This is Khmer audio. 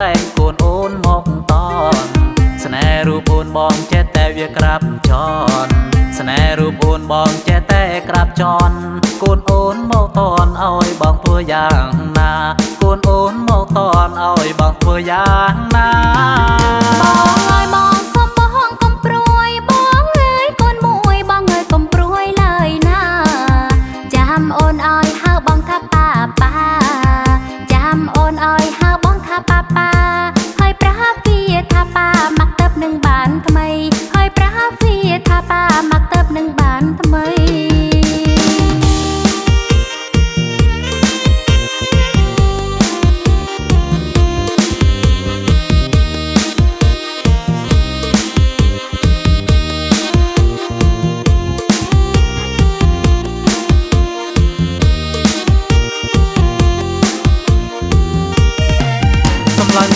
តែងកូនអូនមកតនស្នេហ៍រូបអូនបងចេះតែវាក្រាបចនស្នេហ៍រូបអូនបងចេះតែក្រាបចនកូនអូនមកតនឲ្យបងធ្វើយ៉ាងណាកូនអូនមកតនឲ្យបងធ្វើយ៉ាងណា។